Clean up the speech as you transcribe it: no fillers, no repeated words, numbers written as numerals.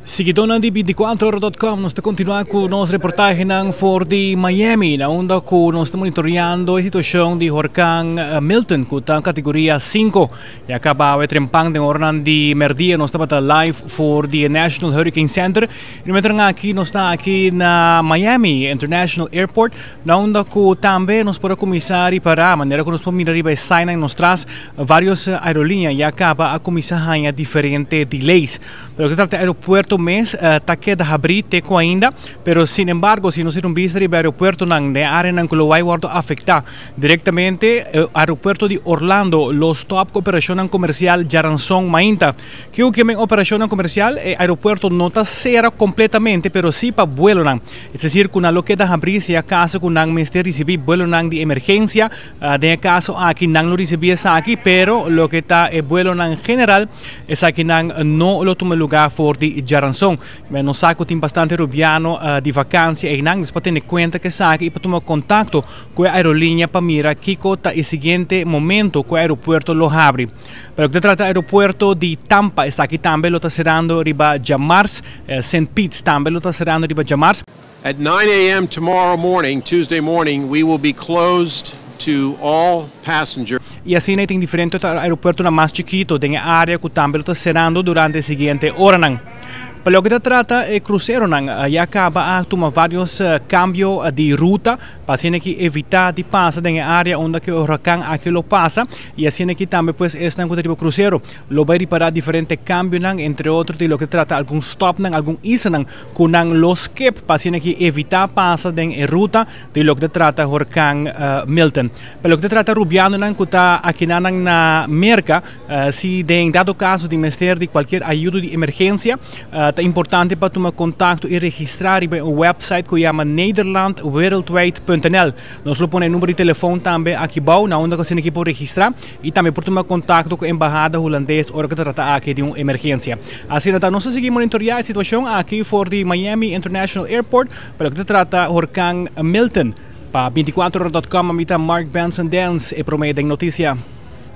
Siguidónan di 24ora.com, nos ta kontinuá ku nos reportahenan for di Miami, na unda ku nos ta monitoriando e situashon di horkan Milton, ku ta kategoria 5. Ya kaba awe trempan den oranan di mèrdia nos tabata live for di e National Hurricane Center. I momentonan aki nos ta aki na Miami International Airport, na unda ku tambe nos por a kuminsá ripará manera ku nos por mira riba e signnan nos tras, vários aerolínea ya kaba a kuminsá haña diferente delays. Pero loke ta trata aeropuerto mes ta keda habrí te ku ainda, pero sin embargo si nos hira un bista riba e aeropuertonan den e areanan ku lo bai wòrdu afektá direktamente, aeropuerto di Orlando lo stòp ku operashonnan komersial djaranson mainta. Kiko ke men operashonnan komersial? E aeropuerto no ta sera kompletamente pero si pa buelonan. Es desir ku nan lo keda habrí si akaso ku nan mester risibí buelonan di emergensia. Den e kaso aki nan lo risibí esaki pero loke ta e buelonan general, Esakinan no lo tuma lugá for di djaranson. Men nos sa ku tin bastante rubiano di vakansia einan, dus pa tene kuenta ku esaki i pa tuma kontakto ku e aerolínea pa mira kiko ta e siguiente momento ku e aeropuerto lo habri. Pa loke ta trata aeropuerto di Tampa, esaki tambe lo ta serando riba djamars. Saint Pete tambe lo ta serando riba djamars. At 9 a.m. tomorrow morning, Tuesday morning, we will be closed to all passengers. I asina e tin diferente otro aeropuertonan mas chikito den e área ku tambe lo ta serando durante e siguiente oranan. Pa loke ta trata e kruseronan, ya kaba a tuma vários kambio di ruta pa asina ki evitá di pasa den e área unda ku e hurakan aki lo pasa i asina ki tambe pues esnan ku ta riba krusero lo bai ripará diferente kambionan, entre otro di loke ta trata algun stòpnan, algun islanan ku nan lo skip pa asina ki evitá pasa den e ruta di loke ta trata horkan Milton. Pa loke ta trata rubianonan ku ta akinanan na Merka, si den dado kaso di mester di kualkier ayudo di emergensia, ta importante pa tuma kontakto i registrá riba e website ku yama nederlandwereldwijd.nl. Nos lo pone e number di telefon tambe aki bou na unda ku asina ki por registrá i tambe por tuma kontakto ku embahada hulandes ora ku ta trata aki di un emergensia. Asina ta, nos ta sigui monitoriá e situashon aki for di Miami International Airport pa loke ta trata horkan Milton. Pa 24ora.com ami ta Mark Benson Dance, e promé den notisia.